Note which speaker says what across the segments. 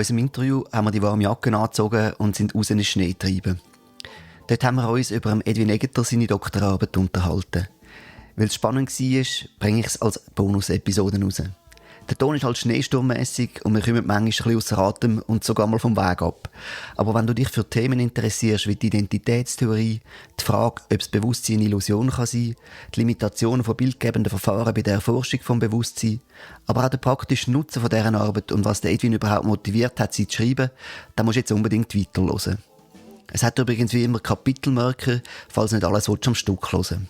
Speaker 1: unserem Interview haben wir die warme Jacke angezogen und sind raus in den Schnee getrieben. Dort haben wir uns über Edwin Egeter seine Doktorarbeit unterhalten. Weil es spannend war, bringe ich es als Bonus-Episode raus. Der Ton ist halt schneesturmmässig und wir kommen manchmal ein bisschen ausser Atem und sogar mal vom Weg ab. Aber wenn du dich für Themen interessierst wie die Identitätstheorie, die Frage, ob das Bewusstsein eine Illusion kann sein, die Limitationen von bildgebenden Verfahren bei der Erforschung vom Bewusstsein, aber auch der praktische Nutzen von dieser Arbeit und was der Edwin überhaupt motiviert hat, sie zu schreiben, dann musst du jetzt unbedingt weiterhören. Es hat übrigens wie immer Kapitelmarker, falls nicht alles am Stück hören.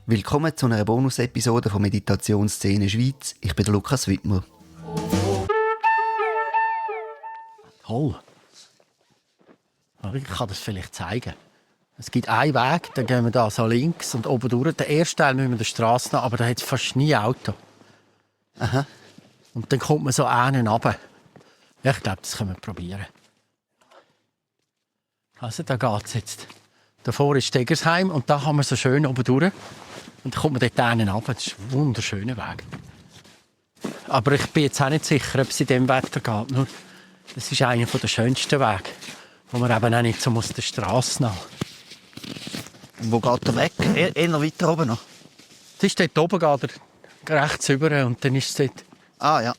Speaker 1: Willkommen zu einer Bonus-Episode von Meditationsszene Schweiz. Ich bin der Lukas Wittmer.
Speaker 2: Toll. Ich kann das vielleicht zeigen. Es gibt einen Weg, dann gehen wir da so links und oben durch. Den ersten Teil müssen wir der Straße nach, aber da hat es fast nie Auto.
Speaker 1: Aha.
Speaker 2: Und dann kommt man so einen runter. Ja, ich glaube, das können wir probieren. Also, da geht es jetzt. Davor ist Stegersheim und da haben wir so schön oben durch. Und dann kommt man dort einen runter. Das ist ein wunderschöner Weg. Aber ich bin jetzt auch nicht sicher, ob es in diesem Wetter geht. Nur, das ist einer der schönsten Wege, wo man eben auch nicht so aus der Straße nach.
Speaker 1: Wo geht der weg? Eher weiter oben noch?
Speaker 2: Das ist dort oben, geht er rechts rüber und dann ist es dort.
Speaker 1: Ah, ja.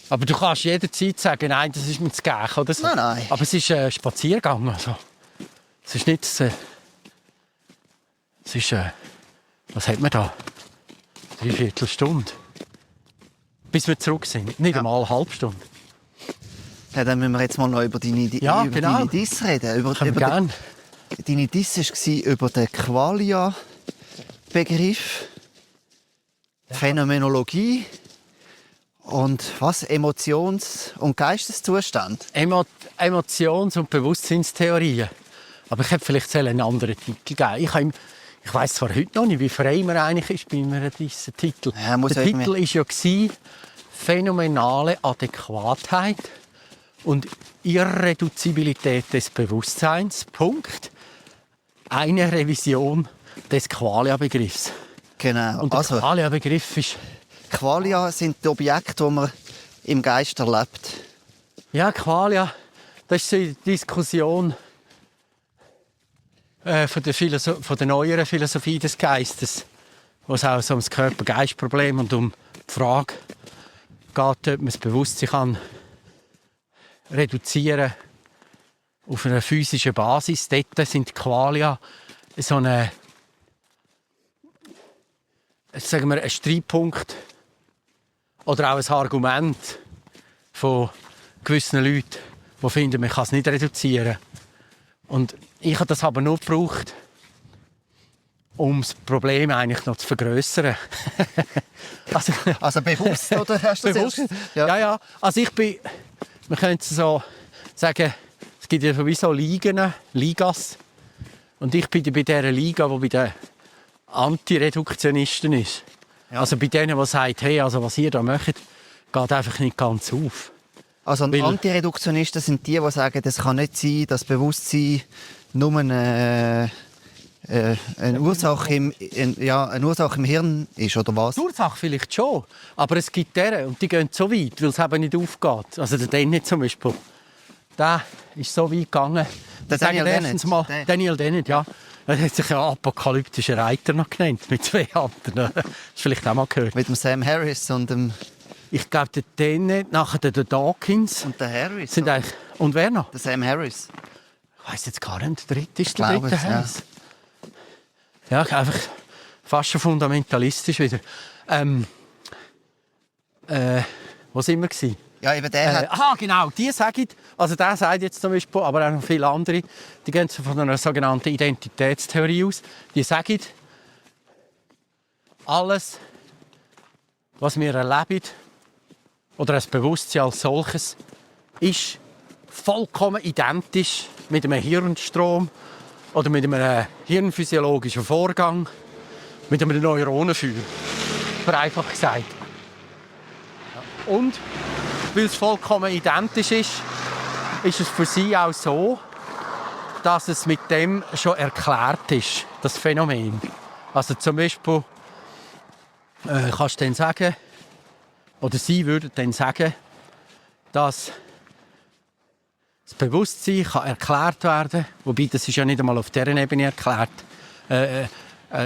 Speaker 2: Aber du kannst jederzeit sagen, nein, das ist mir zu gehen, oder so.
Speaker 1: Nein.
Speaker 2: Aber es ist ein Spaziergang. Also. Es ist nicht... es ist... was hat man da? 3/4 Stunde. Bis wir zurück sind. Nicht einmal eine halbe Stunde.
Speaker 1: Ja, dann müssen wir jetzt mal noch über deine Diss reden.
Speaker 2: Gerne.
Speaker 1: Deine Diss war über den Qualia-Begriff, Phänomenologie und was? Emotions- und Geisteszustand?
Speaker 2: Emotions- und Bewusstseinstheorien. Aber ich hätte vielleicht einen anderen Titel geben. Ich weiss zwar heute noch nicht, wie frei man eigentlich ist bei einem diesen Titel.
Speaker 1: Ja,
Speaker 2: der Titel war ja «Phänomenale Adäquatheit und Irreduzibilität des Bewusstseins. Punkt. Eine Revision des Qualia-Begriffs».
Speaker 1: Genau.
Speaker 2: Und der Qualia-Begriff ist...
Speaker 1: Qualia sind die Objekte, die man im Geist erlebt.
Speaker 2: Ja, Qualia, das ist die Diskussion von der neueren Philosophie des Geistes, wo es auch so um das Körper-Geist-Problem und um die Frage geht, ob man das Bewusstsein kann reduzieren auf einer physischen Basis. Dort sind die Qualia so ein Streitpunkt oder auch ein Argument von gewissen Leuten, die finden, man kann es nicht reduzieren. Und ich habe das aber nur gebraucht, um das Problem eigentlich noch zu vergrössern.
Speaker 1: Also bewusst, oder? Hast du
Speaker 2: bewusst?
Speaker 1: Ja.
Speaker 2: Ja. Also wir können so sagen, es gibt ja sowieso Ligas. Und ich bin bei dieser Liga, die bei den Antireduktionisten ist. Ja. Also bei denen, die sagen, hey, also was ihr da macht, geht einfach nicht ganz auf.
Speaker 1: Also Antireduktionisten sind die sagen, es kann nicht sein, dass Bewusstsein nur eine Ursache im Hirn ist, oder was?
Speaker 2: Die Ursache vielleicht schon, aber es gibt deren, und die gehen so weit, weil es eben nicht aufgeht. Also der Dennett zum Beispiel, der ist so weit gegangen.
Speaker 1: Der
Speaker 2: Daniel Dennett, ja. Er hat sich ja apokalyptischer Reiter noch genannt, mit 2 anderen. Das hast du vielleicht auch mal gehört.
Speaker 1: Mit dem Sam Harris und dem...
Speaker 2: Ich glaube, der Dennett, nachher der Dawkins.
Speaker 1: Und der Harris.
Speaker 2: Sind und wer noch?
Speaker 1: Der Sam Harris.
Speaker 2: Ich weiss jetzt gar nicht, der dritte ist der dritte Harris. Ja, einfach fast schon fundamentalistisch wieder. Wo sind wir gewesen?
Speaker 1: Ja, eben der hat...
Speaker 2: Aha, genau, die sagen, also der sagt jetzt zum Beispiel, aber auch noch viele andere, die gehen von einer sogenannten Identitätstheorie aus. Die sagen, alles, was wir erleben, oder das Bewusstsein als solches, ist vollkommen identisch mit einem Hirnstrom oder mit einem hirnphysiologischen Vorgang, mit einem Neuronenfeuer, vereinfacht gesagt. Und weil es vollkommen identisch ist es für sie auch so, dass es mit dem schon erklärt ist, das Phänomen. Also zum Beispiel kannst du dann sagen, oder sie würden dann sagen, dass das Bewusstsein kann erklärt werden, wobei das ist ja nicht einmal auf dieser Ebene erklärt,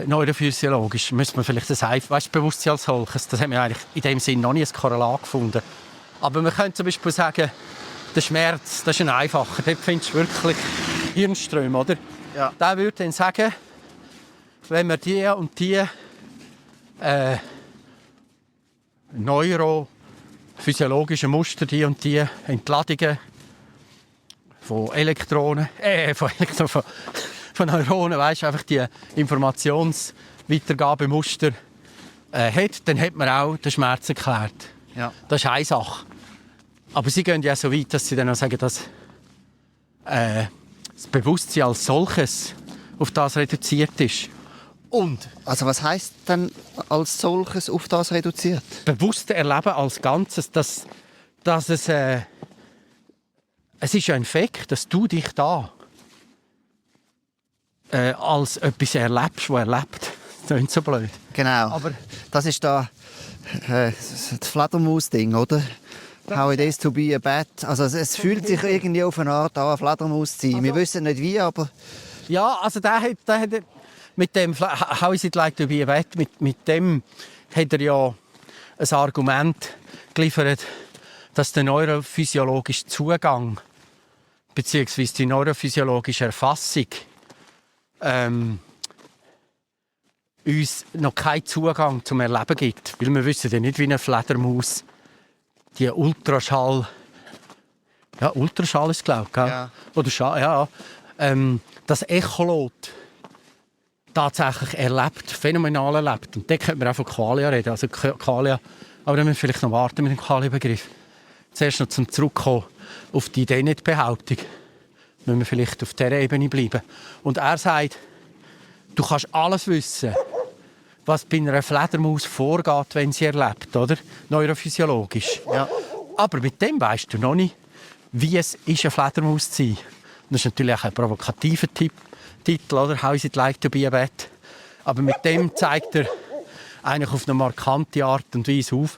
Speaker 2: neurophysiologisch müsste man vielleicht das Bewusstsein als solches, das haben wir eigentlich in dem Sinn noch nie ein Korrelat gefunden. Aber man könnte zum Beispiel sagen, der Schmerz, das ist ein einfacher, dort findest du wirklich Hirnströme, oder?
Speaker 1: Ja.
Speaker 2: Der würde dann sagen, wenn wir die und die neurophysiologischen Muster, die und die Entladungen von von Neuronen, weißt, einfach die Informationsweitergabemuster hat, dann hat man auch den Schmerz erklärt.
Speaker 1: Ja.
Speaker 2: Das ist eine Sache. Aber sie gehen ja so weit, dass sie dann auch sagen, dass das Bewusstsein als solches auf das reduziert ist. Und
Speaker 1: Also was heisst denn als solches auf das reduziert?
Speaker 2: bewusste Erleben als Ganzes, dass es ist ja ein Fakt, dass du dich da als etwas erlebst, was erlebt. Das klingt so blöd.
Speaker 1: Genau.
Speaker 2: Aber
Speaker 1: das ist da das Fledermaus-Ding, oder? How it is to be a bat. Also es fühlt sich irgendwie auf eine Art an, eine Fledermaus zu sein. Wir wissen nicht wie, aber...
Speaker 2: ja, also der hat mit dem «How is it like to be a vet?» mit dem hat er ja ein Argument geliefert, dass der neurophysiologische Zugang bzw. die neurophysiologische Erfassung uns noch keinen Zugang zum Erleben gibt. Weil wir wissen ja nicht, wie eine Fledermaus die Ultraschall... Ja, Ultraschall ist es, glaube ich.
Speaker 1: Ja.
Speaker 2: Oder Schall, ja. Das Echolot tatsächlich erlebt, phänomenal erlebt. Und da könnte man auch von Qualia reden. Also Qualia, aber dann müssen wir vielleicht noch warten mit dem Qualia-Begriff. Zuerst noch zum Zurückkommen auf die Idee-Nicht-Behauptung. Müssen wir vielleicht auf dieser Ebene bleiben. Und er sagt, du kannst alles wissen, was bei einer Fledermaus vorgeht, wenn sie erlebt, oder? Neurophysiologisch.
Speaker 1: Ja.
Speaker 2: Aber mit dem weisst du noch nicht, wie es ist, eine Fledermaus zu sein. Und das ist natürlich auch ein provokativer Titel, oder? «How is it like to be a bat?» Aber mit dem zeigt er eigentlich auf eine markante Art und Weise auf,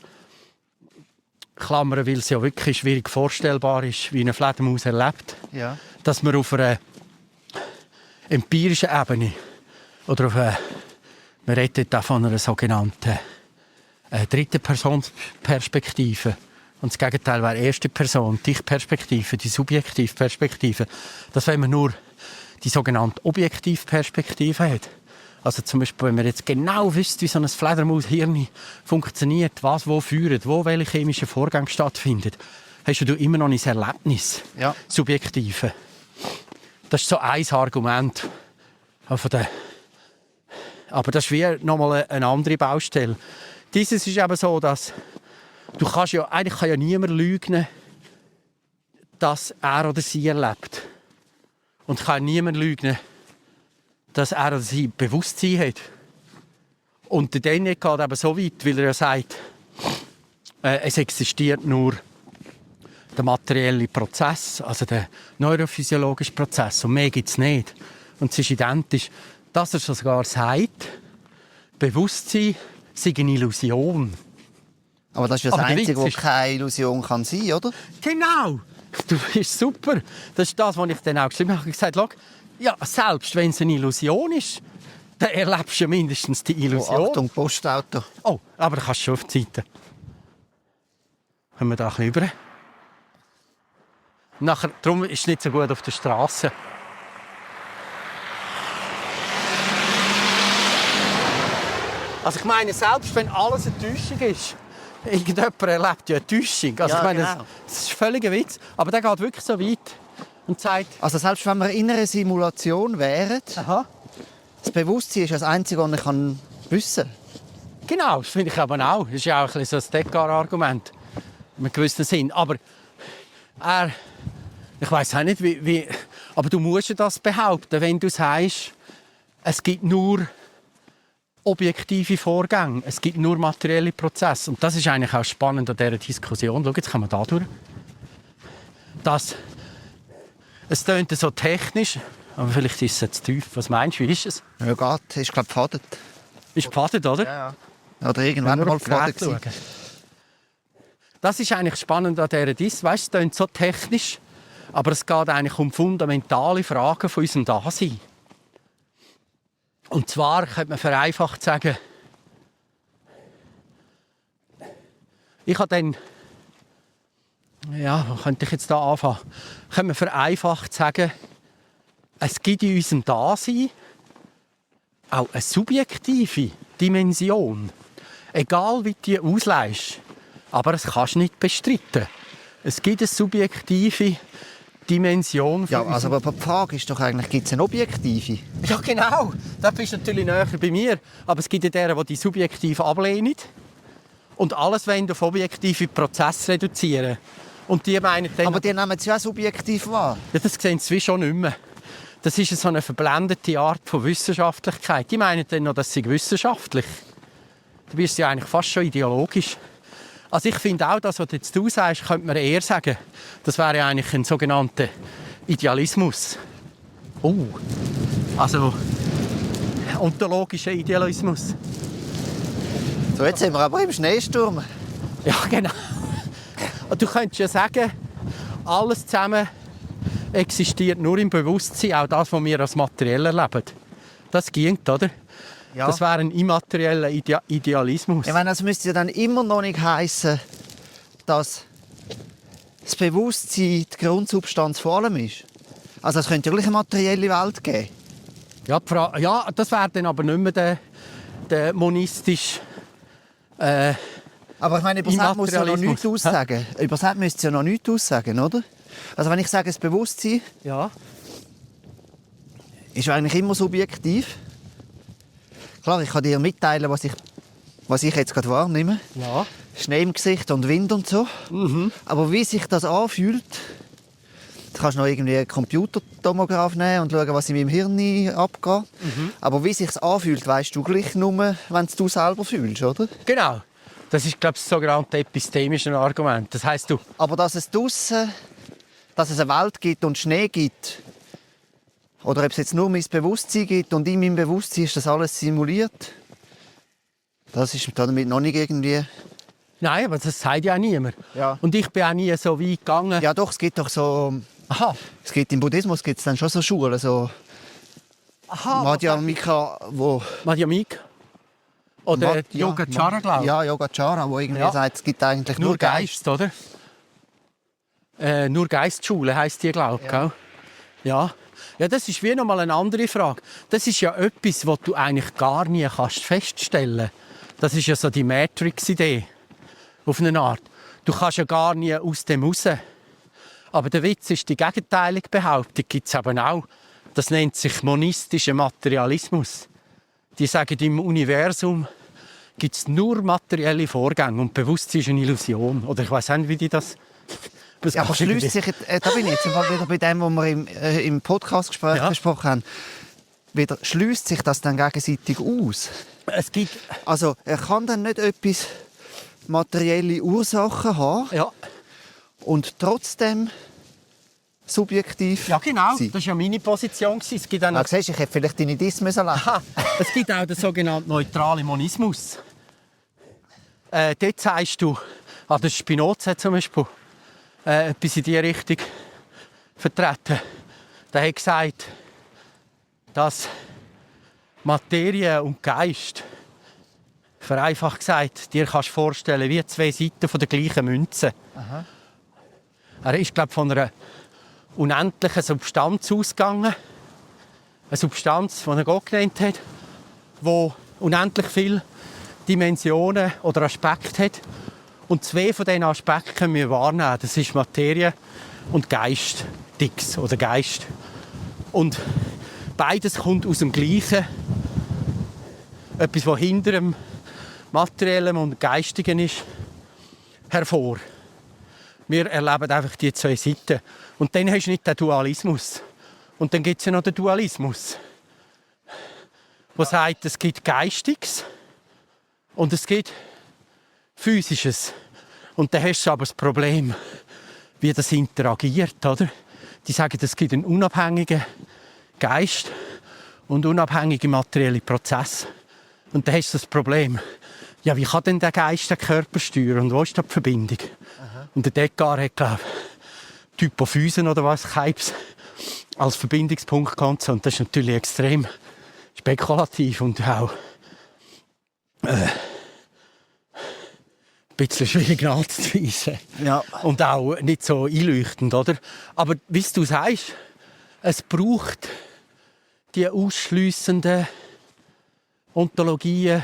Speaker 2: Klammern, weil es ja wirklich schwierig vorstellbar ist, wie eine Fledermaus erlebt,
Speaker 1: Ja.
Speaker 2: dass man auf einer empirischen Ebene oder auf einer, man redet auch von einer sogenannten dritten Personsperspektive. Und das Gegenteil wäre erste Person, die Ich-Perspektive, die Subjektivperspektive. Dass wenn man nur die sogenannte Objektivperspektive hat, also zum Beispiel, wenn man jetzt genau wüsste, wie so ein Fledermaushirn funktioniert, was wo führt, wo welche chemischen Vorgänge stattfinden, hast du immer noch ein Erlebnis,
Speaker 1: Ja.
Speaker 2: Subjektive. Das ist so ein Argument. Aber das ist wie nochmal eine andere Baustelle. Dieses ist eben so, dass du kannst ja, eigentlich kann ja niemand lügen, dass er oder sie erlebt. Und kann niemand lügen, dass er oder sie Bewusstsein hat. Und der Daniel geht eben so weit, weil er ja sagt, es existiert nur der materielle Prozess, also der neurophysiologische Prozess. Und mehr gibt es nicht. Und es ist identisch, dass er sogar sagt, Bewusstsein sei eine Illusion.
Speaker 1: Aber das ist ja das
Speaker 2: Aber der
Speaker 1: Einzige,
Speaker 2: Witz
Speaker 1: was
Speaker 2: ist-
Speaker 1: keine Illusion kann sein, oder?
Speaker 2: Genau! Du bist super. Das ist das, was ich dann auch geschrieben habe. Ich habe gesagt, schau, ja, selbst wenn es eine Illusion ist, dann erlebst du ja mindestens die
Speaker 1: Oh,
Speaker 2: Illusion.
Speaker 1: Achtung, Postauto.
Speaker 2: Oh, aber du kannst schon auf die Seite. Kommen wir da ein bisschen rüber. Nachher, darum ist es nicht so gut auf der Straße. Also ich meine, selbst wenn alles eine Täuschung ist, irgendjemand erlebt ja eine Täuschung. Also
Speaker 1: Ja,
Speaker 2: ich meine,
Speaker 1: genau.
Speaker 2: das ist völlig ein Witz. Aber der geht wirklich so weit und sagt,
Speaker 1: Also selbst wenn wir in einer Simulation wären,
Speaker 2: aha,
Speaker 1: das Bewusstsein ist das Einzige, was ich wissen kann.
Speaker 2: genau, das finde ich aber auch. Das ist ja auch ein bisschen so ein Descartes-Argument. In einem gewissen Sinn. Aber ich weiss auch nicht, wie... Aber du musst ja das behaupten, wenn du sagst, es gibt nur objektive Vorgänge, es gibt nur materielle Prozesse. Und das ist eigentlich auch spannend an dieser Diskussion. Schau, jetzt kommen wir da durch. Es tönt so technisch, aber vielleicht ist es zu tief. Was meinst du, wie ist es?
Speaker 1: Ja, geht. Ist, glaube ich, verfadet.
Speaker 2: Ist gefadet, oder?
Speaker 1: Ja. Oder irgendwann
Speaker 2: Nur
Speaker 1: mal
Speaker 2: auf Gerät
Speaker 1: gefadet.
Speaker 2: schauen. Das ist eigentlich spannend an dieser Dis. Weißt, es klingt so technisch, aber es geht eigentlich um fundamentale Fragen von unserem Dasein. Und zwar könnte man vereinfacht sagen, ich habe dann, ja, wo könnte ich jetzt da anfangen? Könnte man vereinfacht sagen, es gibt in unserem Dasein auch eine subjektive Dimension. Egal wie du die ausleihst. Aber das kannst du nicht bestreiten. Es gibt eine subjektive Dimension.
Speaker 1: Ja, also aber die Frage ist doch eigentlich, gibt es eine objektive?
Speaker 2: Ja, genau. Das bist natürlich näher bei mir. Aber es gibt ja deren, die subjektiv ablehnen. Und alles wollen auf objektive Prozesse reduzieren. Und die meinen dann...
Speaker 1: Aber die nehmen es ja auch subjektiv wahr.
Speaker 2: Ja, das sehen sie schon nicht mehr. Das ist so eine verblendete Art von Wissenschaftlichkeit. Die meinen dann noch, das sei wissenschaftlich. Du bist ja eigentlich fast schon ideologisch. Also ich finde auch, das, was jetzt du sagst, könnte man eher sagen, das wäre eigentlich ein sogenannter Idealismus. Also ontologischer Idealismus.
Speaker 1: So, jetzt sind wir aber im Schneesturm.
Speaker 2: Ja, genau. Und du könntest ja sagen, alles zusammen existiert nur im Bewusstsein, auch das, was wir als materiell erleben. Das geht, oder?
Speaker 1: Ja.
Speaker 2: Das wäre ein immaterieller Idealismus.
Speaker 1: Ich meine, das müsste ja dann immer noch nicht heissen, dass das Bewusstsein die Grundsubstanz vor allem ist. Also es könnte ja gleich eine materielle Welt geben.
Speaker 2: Ja, das wäre dann aber nicht mehr der monistische
Speaker 1: Aber ich meine, über das muss ja noch nichts aussagen. Über das müsste es ja noch nichts aussagen, oder? Also wenn ich sage, das Bewusstsein
Speaker 2: Ja.
Speaker 1: ist eigentlich immer subjektiv. Klar, ich kann dir mitteilen, was ich jetzt gerade wahrnehme.
Speaker 2: Ja.
Speaker 1: Schnee im Gesicht und Wind und so. Aber wie sich das anfühlt, du kannst noch irgendwie einen Computertomograph nehmen und schauen, was in meinem Hirn abgeht. Aber wie sich es anfühlt, weißt du gleich nur, wenn du selber fühlst, oder?
Speaker 2: Genau. Das ist, glaube ich, das sogenannte epistemische Argument. Das heisst,
Speaker 1: Aber dass es draussen, dass es eine Welt gibt und Schnee gibt, oder ob es jetzt nur mein Bewusstsein gibt und in meinem Bewusstsein ist das alles simuliert, das ist damit noch nicht irgendwie...
Speaker 2: Nein, aber das sagt ja auch niemand.
Speaker 1: Ja.
Speaker 2: Und ich bin auch nie so weit gegangen.
Speaker 1: Ja doch, es gibt doch so...
Speaker 2: Aha.
Speaker 1: Es gibt im Buddhismus gibt's dann schon so Schulen, so
Speaker 2: Aha.
Speaker 1: Madhyamika, wo...
Speaker 2: Madhyamika? Oder Yogacara, glaube ich.
Speaker 1: Ja, Yogacara, wo irgendwie sagt, es gibt eigentlich nur Geist.
Speaker 2: oder? Nur Geistschule heisst die, glaube ich. Ja. Ja. Ja, das ist wie nochmal eine andere Frage. Das ist ja etwas, was du eigentlich gar nie kannst feststellen kannst. Das ist ja so die Matrix-Idee. Auf eine Art. Du kannst ja gar nie aus dem raus. Aber der Witz ist, die gegenteilige Behauptung gibt es eben auch. Das nennt sich monistischer Materialismus. Die sagen, im Universum gibt es nur materielle Vorgänge und Bewusstsein ist eine Illusion. Oder ich weiss nicht, wie die das...
Speaker 1: Ja, aber schließt sich, da bin ich jetzt wieder bei dem, was wir im Podcastgespräch besprochen haben. Wieder schließt sich das dann gegenseitig aus?
Speaker 2: Es gibt...
Speaker 1: Also er kann dann nicht etwas materielle Ursachen haben und trotzdem subjektiv
Speaker 2: Ja, genau.
Speaker 1: sein.
Speaker 2: Das war ja meine Position. Es gibt auch noch...
Speaker 1: Siehst, ich hätte vielleicht deine Diss müssen lassen.
Speaker 2: Aha, es gibt auch den sogenannten neutralen Monismus. Dort sagst du, der Spinoza zum Beispiel, etwas in diese Richtung vertreten. Der hat gesagt, dass Materie und Geist, vereinfacht gesagt, dir kannst du vorstellen, wie zwei Seiten von der gleichen Münze.
Speaker 1: Aha.
Speaker 2: Er ist, glaube ich, von einer unendlichen Substanz ausgegangen. Eine Substanz, die er Gott genannt hat, die unendlich viele Dimensionen oder Aspekte hat. Und zwei von diesen Aspekten können wir wahrnehmen. Das ist Materie und Geist. Dix oder Geist. Und beides kommt aus dem Gleichen. Etwas, was hinter dem Materiellen und Geistigen ist, hervor. Wir erleben einfach die zwei Seiten. Und dann hast du nicht den Dualismus. Und dann gibt es ja noch den Dualismus, der sagt, es gibt Geistiges und es gibt Physisches. Und dann hast du aber das Problem, wie das interagiert. Oder? Die sagen, es gibt einen unabhängigen Geist und unabhängige materielle Prozesse. Und dann hast du das Problem, ja, wie kann denn der Geist den Körper steuern und wo ist da die Verbindung? Aha. Und der Descartes hat, glaube ich, Typophysen oder was, Krebs als Verbindungspunkt gehabt. Und das ist natürlich extrem spekulativ und auch ein bisschen schwierig nachzuweisen.
Speaker 1: Ja.
Speaker 2: Und auch nicht so einleuchtend, oder? Aber wie du sagst, es braucht die ausschliessenden Ontologien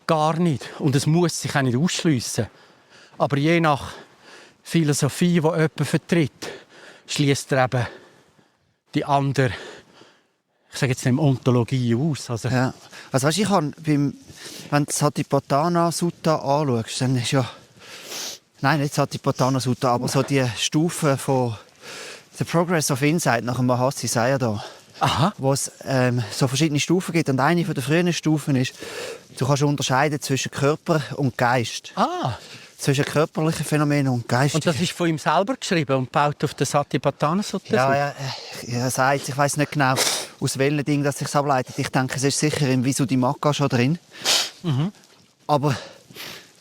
Speaker 2: gar nicht. Und es muss sich auch nicht ausschliessen. Aber je nach Philosophie, die jemand vertritt, schließt er eben die andere, ich sage jetzt nicht Ontologie aus. Also,
Speaker 1: Ja. Also weißt, ich habe wenn du die Satipatthana Sutta anschaust, dann ist ja, nein, nicht Satipatthana Sutta, aber so die Stufen von The Progress of Insight nach dem Mahasi Sayadaw, wo es so verschiedene Stufen gibt. Und eine der frühen Stufen ist, du kannst unterscheiden zwischen Körper und Geist. Zwischen körperlichen Phänomenen und Geist.
Speaker 2: Und das ist von ihm selber geschrieben und baut auf den Satipatthana Sutta?
Speaker 1: Ja, er sagt, ich weiß nicht genau, aus welchen Dingen das sich ableitet. Ich denke, es ist sicher im Visuddhimagga schon drin. Mhm. Aber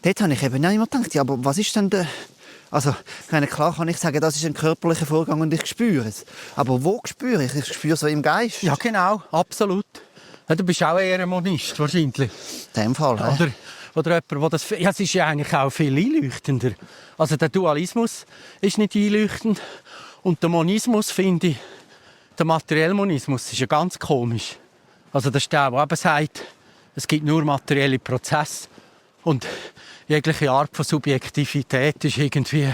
Speaker 1: dort habe ich eben nicht immer gedacht, ja, aber was ist denn der... Also, ich meine, klar kann ich sagen, das ist ein körperlicher Vorgang und ich spüre es. Aber wo spüre ich? Ich spüre es so im Geist.
Speaker 2: Ja, genau, absolut. Ja, du bist auch eher ein Monist, wahrscheinlich.
Speaker 1: In dem Fall,
Speaker 2: Oder jemand, der das... Ja, es ist ja eigentlich auch viel einleuchtender. Also der Dualismus ist nicht einleuchtend. Und der Monismus, finde ich, der materielle Monismus, ist ja ganz komisch. Also das ist der eben sagt, es gibt nur materielle Prozesse. Und jegliche Art von Subjektivität ist irgendwie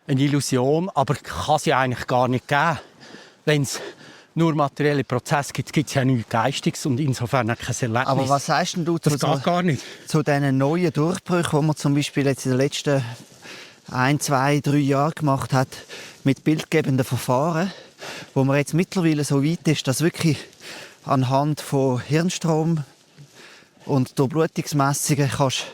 Speaker 2: eine Illusion, aber kann sie eigentlich gar nicht geben. Wenn es nur materielle Prozesse gibt, gibt es ja nichts Geistiges und insofern auch kein Erlebnis.
Speaker 1: Aber was sagst denn du
Speaker 2: das geht gar nicht.
Speaker 1: Zu diesen neuen Durchbrüchen, die man zum Beispiel jetzt in den letzten 1, 2, 3 Jahren gemacht hat, mit bildgebenden Verfahren, wo man jetzt mittlerweile so weit ist, dass wirklich anhand von Hirnstrom und Durchblutungsmessungen kannst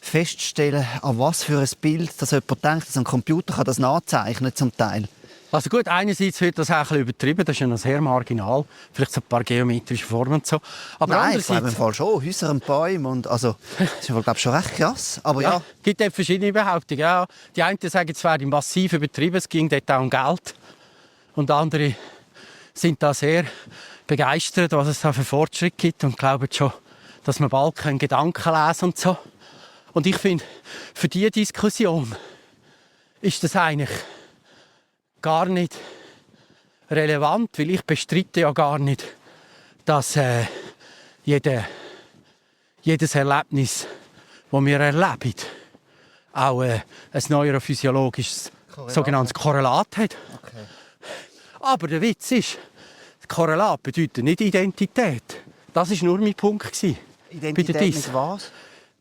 Speaker 1: feststellen, an was für ein Bild dass jemand denkt, dass ein Computer kann das nachzeichnen zum Teil.
Speaker 2: Also gut, einerseits wird das auch ein bisschen übertrieben, das ist ja noch sehr marginal, vielleicht so ein paar geometrische Formen und so. Aber
Speaker 1: nein, ich glaube im Fall schon, Häuser und Bäume und also, das ist glaube ich schon recht krass. Aber ja.
Speaker 2: Es gibt eben verschiedene Behauptungen. Ja. Die einen sagen, es werde massiv übertrieben, es ging dort auch um Geld. Und andere sind da sehr begeistert, was es da für Fortschritte gibt und glauben schon, dass man bald Gedanken lesen kann und so. Und ich finde, für diese Diskussion ist das eigentlich gar nicht relevant, weil ich bestreite ja gar nicht, dass jedes Erlebnis, das wir erleben, auch ein neurophysiologisches sogenanntes Korrelat hat. Okay. Aber der Witz ist, Korrelat bedeutet nicht Identität. Das war nur mein Punkt.
Speaker 1: Identität mit was?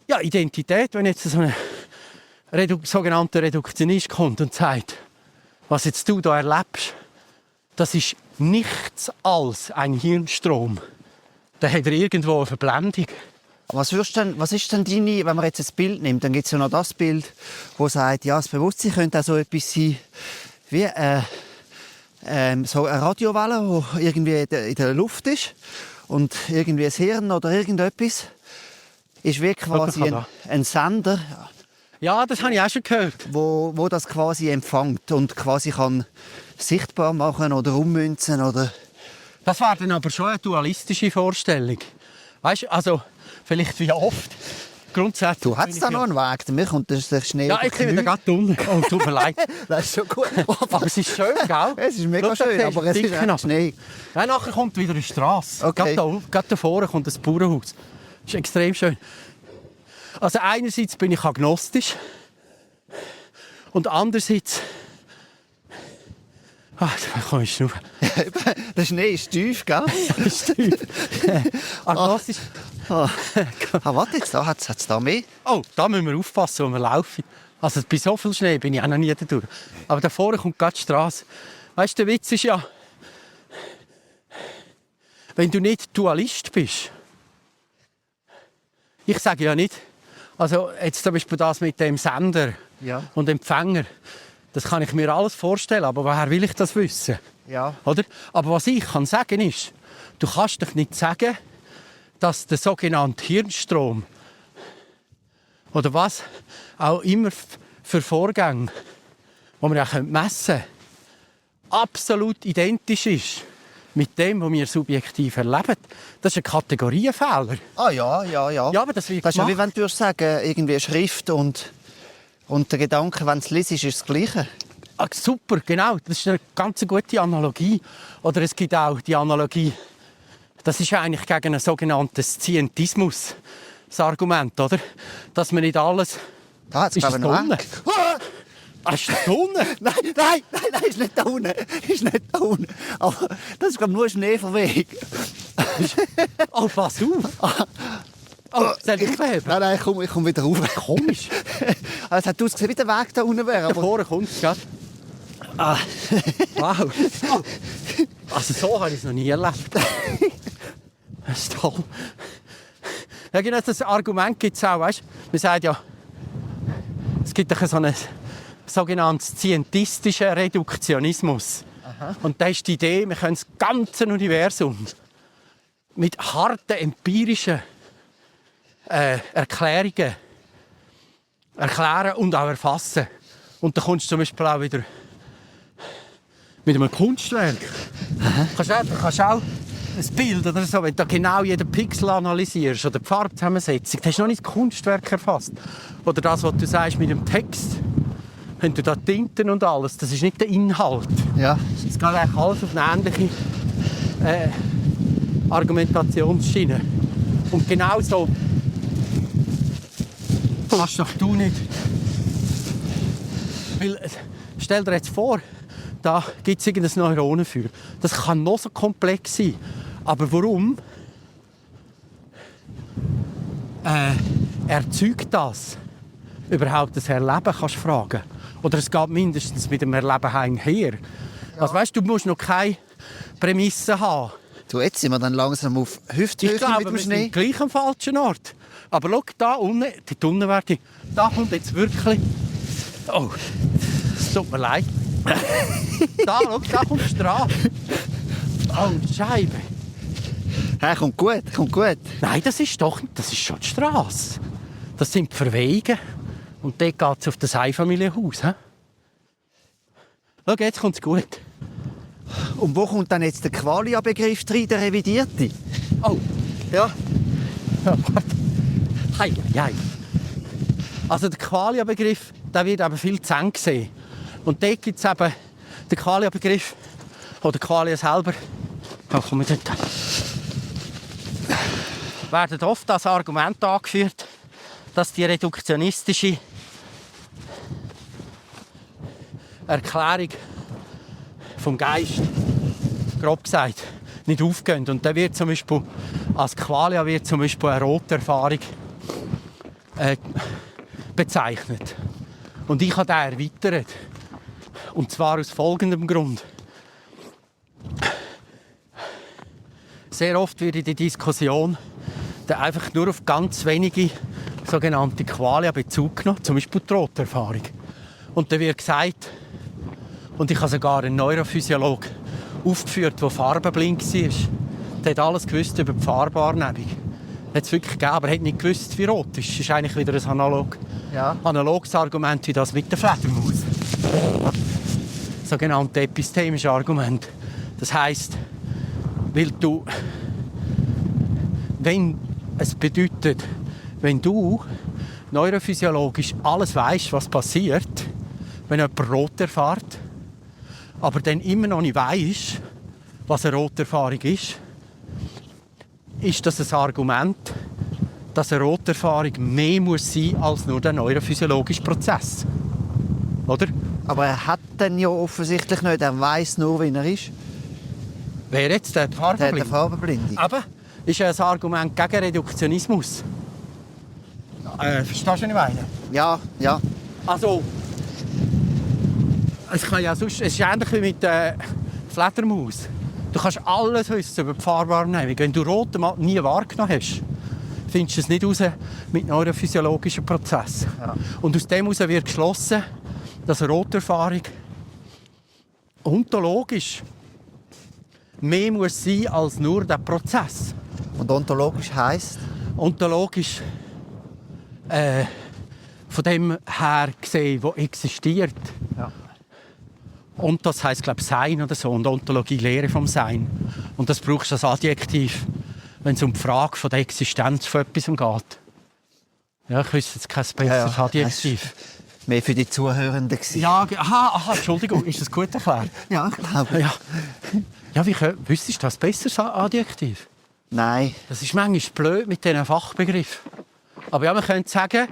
Speaker 2: Ja, Identität, wenn jetzt so ein sogenannter Reduktionist kommt und sagt, was jetzt du da erlebst, das ist nichts als ein Hirnstrom. Da hat er irgendwo eine Verblendung.
Speaker 1: Was ist denn deine, wenn man jetzt ein Bild nimmt, dann gibt es ja noch das Bild, das sagt, ja, das Bewusstsein könnte auch so etwas sein, wie so eine Radiowelle, die irgendwie in der Luft ist und irgendwie ein Hirn oder irgendetwas ist wie quasi ein Sender.
Speaker 2: Ja, das habe ich auch schon gehört.
Speaker 1: Wo das quasi empfängt und quasi kann sichtbar machen oder ummünzen oder...
Speaker 2: Das wäre dann aber schon eine dualistische Vorstellung. Weißt du, also vielleicht wie oft. Grundsätzlich.
Speaker 1: Du hast da noch einen Weg, mir kommt der Schnee.
Speaker 2: Ja, ich bin wieder gerade unten. Oh, tut mir leid.
Speaker 1: Das ist schon gut.
Speaker 2: Aber es ist schön, gell?
Speaker 1: Es ist mega schön, aber es ist echt Schnee.
Speaker 2: Ja, nachher kommt wieder eine Straße.
Speaker 1: Okay.
Speaker 2: Gerade da vorne kommt ein Bauernhaus. Das ist extrem schön. Also einerseits bin ich agnostisch und andererseits... Ach, da komme ich schnaufen.
Speaker 1: Der Schnee ist tief, gell?
Speaker 2: Ja, ist tief. Agnostisch...
Speaker 1: Warte, jetzt da hat es da mehr.
Speaker 2: Oh, da müssen wir aufpassen, wo wir laufen. Also bei so viel Schnee bin ich auch noch nie durch. Aber da vorne kommt gerade die Straße. Weißt du, der Witz ist ja, wenn du nicht Dualist bist. Ich sage ja nicht, also jetzt zum Beispiel das mit dem Sender und Empfänger, das kann ich mir alles vorstellen, aber woher will ich das wissen?
Speaker 1: Ja.
Speaker 2: Oder? Aber was ich kann sagen ist, du kannst doch nicht sagen, dass der sogenannte Hirnstrom oder was auch immer für Vorgänge, die wir auch messen können, absolut identisch ist mit dem, was wir subjektiv erleben. Das ist ein Kategorienfehler.
Speaker 1: Ja.
Speaker 2: Ja, aber das wird
Speaker 1: Das ist ja
Speaker 2: gemacht.
Speaker 1: wie wenn du sagen, irgendwie Schrift und der Gedanke, wenn du es liest, ist es das Gleiche.
Speaker 2: Ah, super, genau. Das ist eine ganz gute Analogie. Oder es gibt auch die Analogie, das ist eigentlich gegen einen sogenannten Scientismus das Argument, oder? Dass man nicht alles...
Speaker 1: Jetzt
Speaker 2: ist es
Speaker 1: glaube
Speaker 2: da
Speaker 1: ich
Speaker 2: unten?
Speaker 1: noch weg.
Speaker 2: Ist es da unten?
Speaker 1: Nein, ist nicht da unten. Ist nicht da unten. Aber das ist glaube ich, nur Schnee vom Weg.
Speaker 2: Oh, pass auf! Oh, soll ich aufheben?
Speaker 1: Nein, ich komm wieder rauf.
Speaker 2: Komisch.
Speaker 1: Aber es hat ausgesehen, wie der Weg da unten wäre.
Speaker 2: Da
Speaker 1: Aber
Speaker 2: vorne kommt es, gell? Ah. Wow. Oh. Also so habe ich es noch nie erlebt. Das ist toll. Ja, genau, das Argument gibt es auch, weißt? Man sagt ja, es gibt so einen sogenannten scientistischen Reduktionismus. Aha. Und das ist die Idee, wir können das ganze Universum mit harten empirischen Erklärungen erklären und auch erfassen. Und dann kommst du zum Beispiel auch wieder mit einem Kunstwerk. Kannst auch ein Bild oder so, wenn du genau jeden Pixel analysierst oder die Farbzusammensetzung, dann hast du noch nicht das Kunstwerk erfasst. Oder das, was du sagst mit dem Text. Wenn du da Tinten und alles, das ist nicht der Inhalt.
Speaker 1: ja.
Speaker 2: Es geht eigentlich alles auf eine ähnliche Argumentationsschiene. Und genau so kannst doch du nicht. Weil, stell dir jetzt vor, da gibt es irgendein Neuron für. Das kann noch so komplex sein. Aber warum erzeugt das überhaupt das Erleben, kannst du fragen. Oder es geht mindestens mit dem Erleben einher. Ja. Also weißt, du musst noch keine Prämisse haben.
Speaker 1: Du, jetzt sind wir dann langsam auf Hüfthöhe
Speaker 2: Ich glaube,
Speaker 1: mit dem
Speaker 2: wir sind
Speaker 1: Schnee.
Speaker 2: gleich am falschen Ort. Aber schau, da unten, die Tunnelwerte, da kommt jetzt wirklich... Oh, es tut mir leid. Schau, da kommt die Straße. Oh, die Scheibe.
Speaker 1: Hey, kommt gut.
Speaker 2: Nein, das ist schon die Straße. Das sind die Verwehungen. Und dort geht es auf das Einfamilienhaus. He? Schau, jetzt kommt es gut.
Speaker 1: Und wo kommt dann jetzt der Qualia-Begriff rein, der revidierte?
Speaker 2: Oh, ja. Ja, warte. Hei. Also der Qualia-Begriff, der wird eben viel zu eng gesehen. Und dort gibt es eben den Qualia-Begriff, oder Qualia selber. Oh, komm ich dort. Werden oft als Argument angeführt, dass die reduktionistische Erklärung vom Geist, grob gesagt, nicht aufgeht. Und da wird zum Beispiel, als Qualia wird zum Beispiel eine rote Erfahrung bezeichnet. Und ich habe den erweitert. Und zwar aus folgendem Grund. Sehr oft wird in der Diskussion einfach nur auf ganz wenige sogenannte Qualia Bezug genommen, zum Beispiel die rote Erfahrung. Und dann wird gesagt, und ich habe sogar einen Neurophysiologe aufgeführt, der farbenblind war. Der hat alles gewusst über die Farbwahrnehmung. Hat es wirklich gegeben, aber er hat nicht gewusst, wie rot ist. Das ist eigentlich wieder ein analoges Argument wie das mit der Fledermaus. Sogenannte epistemische Argument. Das heisst, es bedeutet, wenn du neurophysiologisch alles weißt, was passiert, wenn jemand rot erfährt, aber dann immer noch nicht weiss, was eine rote Erfahrung ist das ein Argument, dass eine rote Erfahrung mehr muss sein als nur der neurophysiologische Prozess. Oder?
Speaker 1: Aber er hat dann ja offensichtlich nicht, er weiss nur, wie er ist.
Speaker 2: Wer jetzt? Der
Speaker 1: Farbenblindung.
Speaker 2: Aber ist ein Argument gegen Reduktionismus. Verstehst du, was ich meine?
Speaker 1: Ja.
Speaker 2: Also, es ist ähnlich wie mit der Fledermaus. Du kannst alles wissen über die Farbwahrnehmung. Wenn du rote mal nie wahrgenommen hast, findest du es nicht raus mit neurophysiologischen Prozessen. Ja. Und aus dem heraus wird geschlossen, dass eine rote Erfahrung ontologisch mehr muss sein als nur der Prozess.
Speaker 1: Und ontologisch heisst?
Speaker 2: Ontologisch von dem her gesehen, wo existiert.
Speaker 1: Ja.
Speaker 2: Und das heisst, glaube ich, Sein oder so. Und Ontologie, Lehre vom Sein. Und das brauchst du als Adjektiv, wenn es um die Frage von der Existenz von etwas geht. Ja, ich wüsste jetzt kein besseres Adjektiv.
Speaker 1: Mehr für die Zuhörenden gewesen.
Speaker 2: Ja, aha, Entschuldigung, ist das gut erklärt?
Speaker 1: Ja, ich glaube.
Speaker 2: Ja, wüsstest du das besseres Adjektiv?
Speaker 1: Nein.
Speaker 2: Das ist manchmal blöd mit diesen Fachbegriffen. Aber ja, man könnte sagen,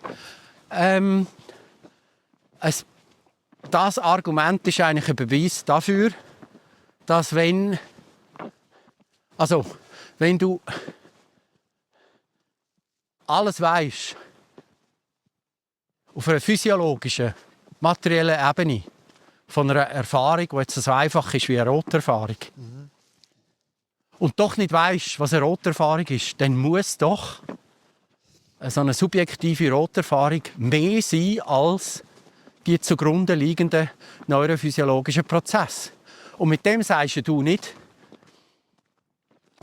Speaker 2: das Argument ist eigentlich ein Beweis dafür, dass wenn du alles weisst, auf einer physiologischen, materiellen Ebene, von einer Erfahrung, die jetzt so einfach ist wie eine Roterfahrung, und doch nicht weisst, was eine Roterfahrung ist, dann muss doch so eine subjektive Roterfahrung mehr sein als die zugrunde liegenden neurophysiologischen Prozesse. Und mit dem sagst du nicht,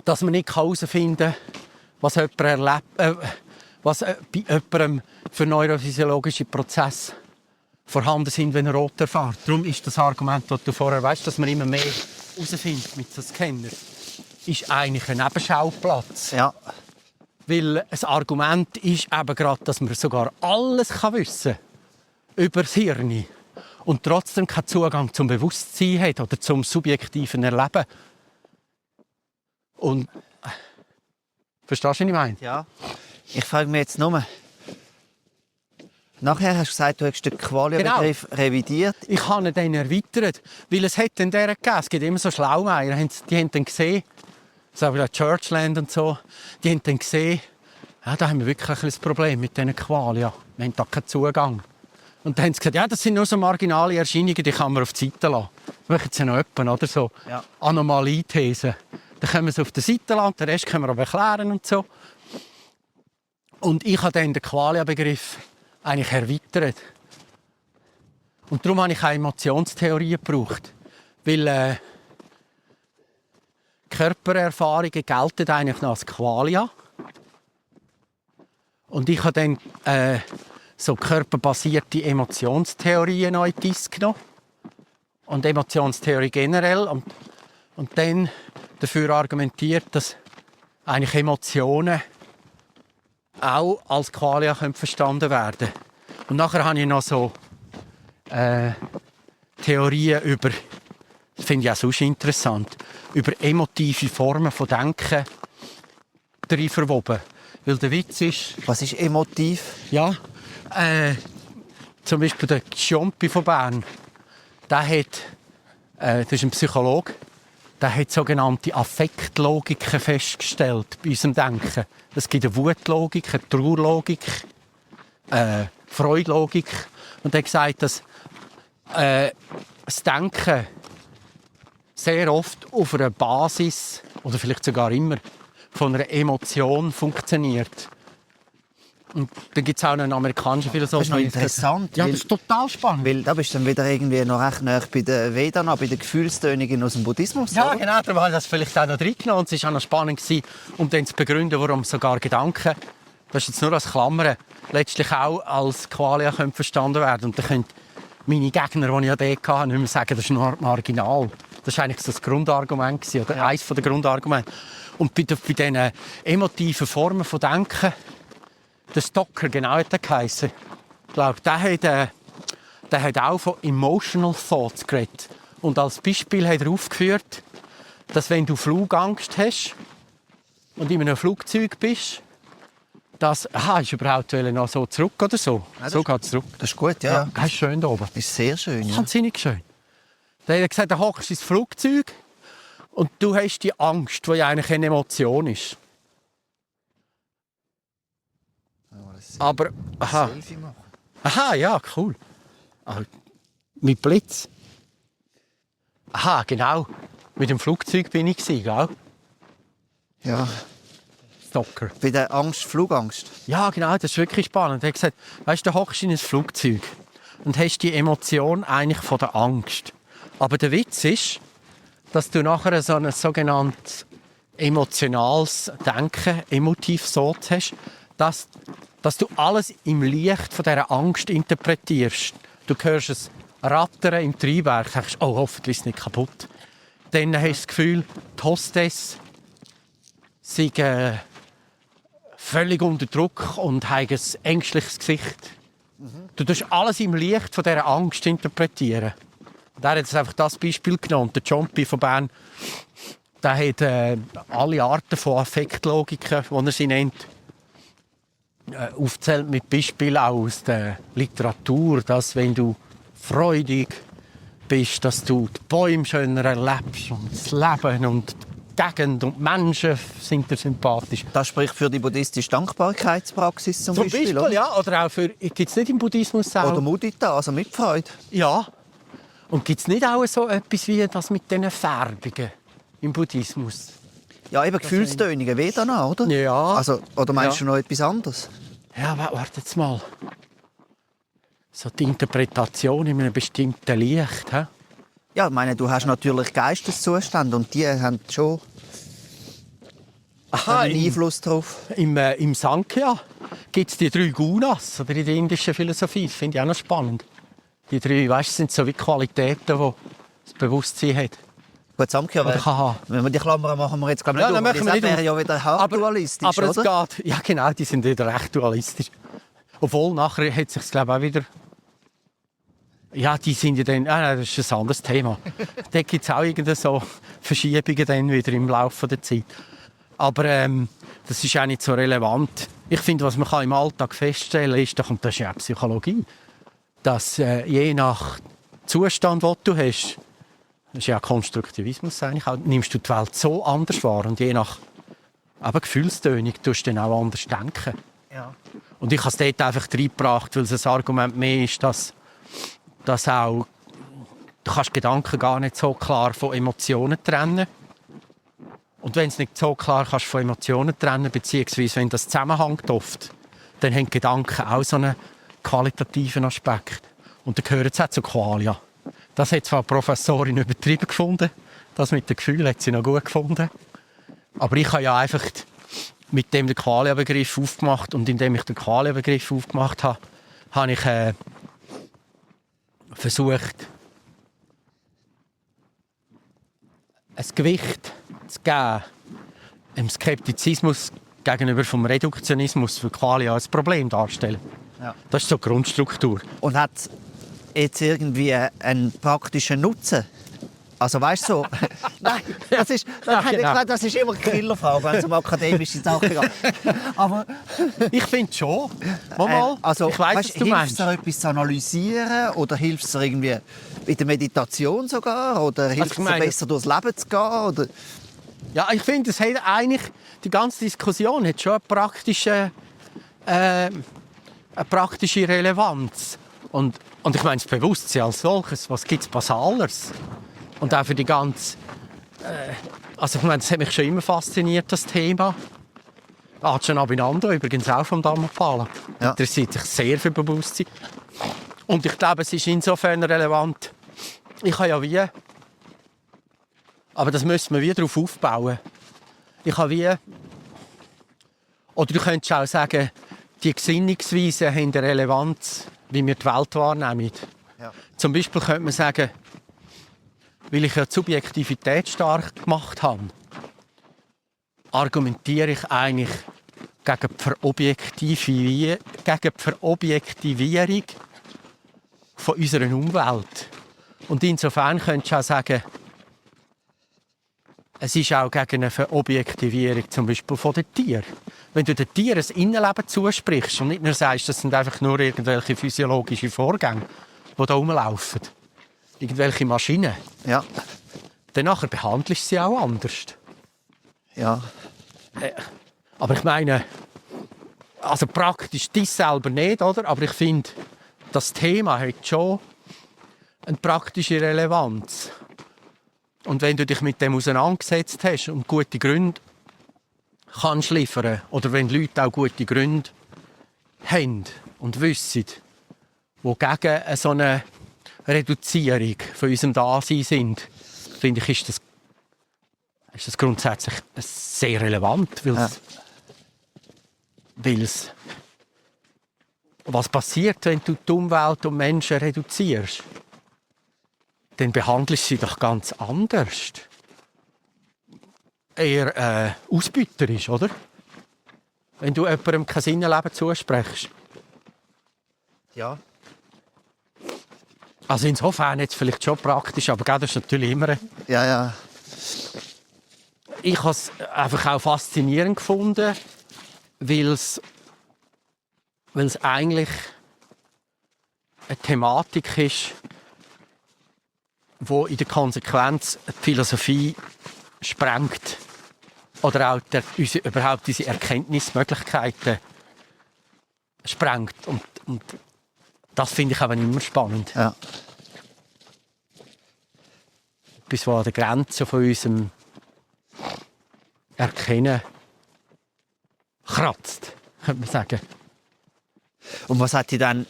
Speaker 2: dass man nicht herausfinden kann, was bei jemandem für neurophysiologische Prozesse vorhanden sind, wenn er rot erfährt. Darum ist das Argument, das du vorher weißt, dass man immer mehr herausfindet mit so Scanner, ist eigentlich ein Nebenschauplatz.
Speaker 1: Ja.
Speaker 2: Weil ein Argument ist eben gerade, dass man sogar alles wissen kann über das Hirn und trotzdem keinen Zugang zum Bewusstsein hat oder zum subjektiven Erleben. Und verstehst du, was ich meine?
Speaker 1: Ja. Ich frage mich jetzt nur. Nachher hast du gesagt, du hast den Qualia-Begriff revidiert.
Speaker 2: Ich habe ihn dann erweitert, weil es hat dann der gegeben. Es gibt immer so Schlaumeier, die haben dann gesehen, so wie Churchland und so, die haben dann gesehen, ja, da haben wir wirklich ein Problem mit diesen Qualia. Wir haben da keinen Zugang. Und dann haben sie gesagt, ja, das sind nur so marginale Erscheinungen, die kann man auf die Seite lassen. Das machen sie noch jemanden, oder so. Ja. Anomalie-Thesen. Dann können wir sie auf die Seite lassen, den Rest können wir aber erklären und so. Und ich habe dann den Qualia-Begriff eigentlich erweitert. Und darum habe ich auch Emotionstheorien gebraucht. Weil Körpererfahrungen gelten eigentlich noch als Qualia. Und ich habe dann so körperbasierte Emotionstheorien noch in die Dis genommen. Und Emotionstheorie generell. Und dann dafür argumentiert, dass eigentlich Emotionen auch als Qualia verstanden werden können. Und nachher habe ich noch so Theorien über, das finde ich auch sonst interessant, über emotive Formen von Denken drin verwoben. Weil der Witz ist...
Speaker 1: Was ist emotiv?
Speaker 2: Ja, zum Beispiel der Xiompi von Bern, das ist ein Psychologe, der hat sogenannte Affektlogiken festgestellt bei unserem Denken. Es gibt eine Wutlogik, eine Trauerlogik, Freudlogik. Und er hat gesagt, dass das Denken sehr oft auf einer Basis, oder vielleicht sogar immer, von einer Emotion funktioniert. Und dann gibt es auch einen amerikanischen Philosophen.
Speaker 1: Das ist noch interessant.
Speaker 2: Ja, das ist total spannend.
Speaker 1: Weil da bist du dann wieder irgendwie noch recht nah bei den Vedana, bei den Gefühlstönungen aus dem Buddhismus.
Speaker 2: Ja,
Speaker 1: oder?
Speaker 2: genau, darum habe ich das vielleicht auch noch reingenommen. Und es war auch noch spannend, um dann zu begründen, warum sogar Gedanken, das ist jetzt nur als Klammern, letztlich auch als Qualia verstanden werden. Und dann können meine Gegner, die ich ja hatte, nicht mehr sagen, das ist nur marginal. Das war eigentlich so das Grundargument, oder eines der Grundargumente. Und bei diesen emotiven Formen von Denken, der Stocker, genau hat er geheissen. Ich glaube, der hat auch von Emotional Thoughts geredet. Und als Beispiel hat er aufgeführt, dass wenn du Flugangst hast und in einem Flugzeug bist, dass, ist überhaupt noch so zurück oder so?
Speaker 1: Ja,
Speaker 2: so geht es zurück.
Speaker 1: Das ist gut, ja.
Speaker 2: Das ist schön da oben.
Speaker 1: Das ist sehr schön, ja.
Speaker 2: Wahnsinnig schön. Dann hat er gesagt, du hockst ins Flugzeug und du hast die Angst, die eigentlich eine Emotion ist. Aber, ja, cool. Mit Blitz. Aha, genau. Mit dem Flugzeug bin ich, gell?
Speaker 1: Ja.
Speaker 2: Stocker.
Speaker 1: Bei der Angst, Flugangst?
Speaker 2: Ja, genau, das ist wirklich spannend. Er hat gesagt, weißt du, du hockst in ein Flugzeug und hast die Emotion eigentlich von der Angst. Aber der Witz ist, dass du nachher so ein sogenanntes emotionales Denken, emotiv so hast, dass du alles im Licht von dieser Angst interpretierst. Du hörst es rattern im Triebwerk, denkst, oh, hoffentlich ist es nicht kaputt. Dann hast du das Gefühl, die Hostess sei völlig unter Druck und hat ein ängstliches Gesicht. Du tust alles im Licht von dieser Angst interpretieren. Und er hat jetzt einfach das Beispiel genommen. Der Jompi von Bern, der hat alle Arten von Affektlogiken, wie er sie nennt, aufzählt mit Beispielen aus der Literatur, dass wenn du freudig bist, dass du die Bäume schöner erlebst und das Leben und die Gegend und die Menschen sind dir sympathisch.
Speaker 1: Das spricht für die buddhistische Dankbarkeitspraxis zum Beispiel, oder?
Speaker 2: Ja. Oder auch für, gibt es nicht im Buddhismus auch?
Speaker 1: Oder Mudita, also Mitfreude.
Speaker 2: Ja. Und gibt es nicht auch so etwas wie das mit diesen Färbungen im Buddhismus?
Speaker 1: Ja, eben Gefühlstönungen, Vedana, oder?
Speaker 2: Ja.
Speaker 1: Also, oder meinst du noch etwas anderes?
Speaker 2: Ja, warte jetzt mal. So die Interpretation in einem bestimmten Licht. He?
Speaker 1: Ja, ich meine, du hast natürlich Geisteszustände und die haben schon einen Einfluss darauf.
Speaker 2: Im Sankhya gibt es die 3 Gunas, oder in der indischen Philosophie. Das finde ich auch noch spannend. Die 3, weißt, sind so wie Qualitäten, die das Bewusstsein hat.
Speaker 1: Gut, Samkhya, wenn wir die Klammern machen wir jetzt glaube ich nicht
Speaker 2: das
Speaker 1: wäre ja wieder hart dualistisch,
Speaker 2: aber
Speaker 1: oder?
Speaker 2: Es geht, ja genau, die sind wieder recht dualistisch. Obwohl, nachher hat sich glaube ich auch wieder... Ja, die sind ja dann... das ist ein anderes Thema. Da gibt es auch irgendeine so Verschiebungen dann wieder im Laufe der Zeit. Aber das ist auch nicht so relevant. Ich finde, was man im Alltag feststellen kann, ist, und das ist ja auch Psychologie, dass je nach Zustand, den du hast, das ist ja Konstruktivismus eigentlich, auch, nimmst du die Welt so anders wahr. Und je nach Gefühlstönung tust du dann auch anders denken.
Speaker 1: Ja.
Speaker 2: Und ich habe es dort einfach reingebracht, weil es ein Argument mehr ist, dass auch, du kannst Gedanken gar nicht so klar von Emotionen trennen. Und wenn es nicht so klar kannst von Emotionen trennen, beziehungsweise wenn das zusammenhängt oft, dann haben Gedanken auch so einen qualitativen Aspekt. Und dann gehört es auch zu Qualia. Das hat zwar die Professorin übertrieben gefunden, das mit dem Gefühl hat sie noch gut gefunden. Aber ich habe ja einfach mit dem den Qualia-Begriff aufgemacht und indem ich den Qualia-Begriff aufgemacht habe, habe ich versucht, ein Gewicht zu geben im Skeptizismus gegenüber vom Reduktionismus für Qualia als Problem darstellen.
Speaker 1: Ja.
Speaker 2: Das ist so die Grundstruktur.
Speaker 1: Und hat jetzt irgendwie einen praktischen Nutzen? Also weißt du so? Nein, das ist immer eine Killerfrage, wenn es um akademische Sachen geht. Aber
Speaker 2: ich finde schon.
Speaker 1: Also,
Speaker 2: ich weiss, was du
Speaker 1: hilft
Speaker 2: meinst.
Speaker 1: es dir, etwas zu analysieren? Oder hilft es dir irgendwie in der Meditation sogar? Oder hilft es dir besser, durchs Leben zu gehen? Oder?
Speaker 2: Ja, ich finde, es hat eigentlich, die ganze Diskussion hat schon eine praktische Relevanz. Und ich meine, das Bewusstsein als solches, was gibt es Basaleres? Und auch für die ganze... also ich meine, das hat mich schon immer fasziniert, das Thema. Ajahn Abhinanda, übrigens auch vom Dhammapala.
Speaker 1: Ja.
Speaker 2: Interessiert sich sehr für Bewusstsein. Und ich glaube, es ist insofern relevant. Ich habe ja wie... Aber das müssen wir wieder darauf aufbauen. Ich habe wie... Oder du könntest auch sagen, die Gesinnungsweisen haben eine Relevanz, wie wir die Welt wahrnehmen.
Speaker 1: Ja.
Speaker 2: Zum Beispiel könnte man sagen, weil ich ja die Subjektivität stark gemacht habe, argumentiere ich eigentlich gegen die Verobjektivierung von unserer Umwelt. Und insofern könntest du auch sagen, es ist auch gegen eine Verobjektivierung zum Beispiel von den Tieren. Wenn du den Tieren ein Innenleben zusprichst und nicht nur sagst, das sind einfach nur irgendwelche physiologische Vorgänge, die da rumlaufen, irgendwelche Maschinen,
Speaker 1: Ja.
Speaker 2: dann nachher behandelst du sie auch anders.
Speaker 1: Ja.
Speaker 2: Aber ich meine, also praktisch dich selber nicht, oder? Aber ich finde, das Thema hat schon eine praktische Relevanz. Und wenn du dich mit dem auseinandergesetzt hast und gute Gründe kannst liefern, oder wenn Leute auch gute Gründe haben und wissen, die gegen so eine Reduzierung von unserem Dasein sind, finde ich, ist das ist das grundsätzlich sehr relevant, weil's was passiert, wenn du die Umwelt und Menschen reduzierst? Dann behandelst du sie doch ganz anders. Eher ausbeuterisch, oder? Wenn du jemandem kein Innenleben zusprichst.
Speaker 1: Ja.
Speaker 2: Also insofern jetzt vielleicht schon praktisch, aber das ist natürlich immer...
Speaker 1: Ja.
Speaker 2: Ich habe es einfach auch faszinierend gefunden, weil es eigentlich eine Thematik ist, die in der Konsequenz die Philosophie sprengt. Oder auch überhaupt unsere Erkenntnismöglichkeiten sprengt. Und das finde ich aber immer spannend.
Speaker 1: Ja.
Speaker 2: Etwas, was an der Grenze von unserem Erkennen kratzt, könnte man sagen.
Speaker 1: Und was hat dich dann